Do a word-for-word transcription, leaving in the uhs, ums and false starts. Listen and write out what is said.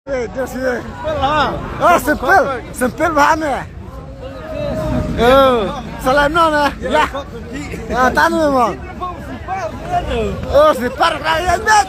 Eh, dia sini. Oh, simple. Simple bahan ni. Oh, salam no na. Ya. Ah, tanu mo. Oh, simple kaya bet.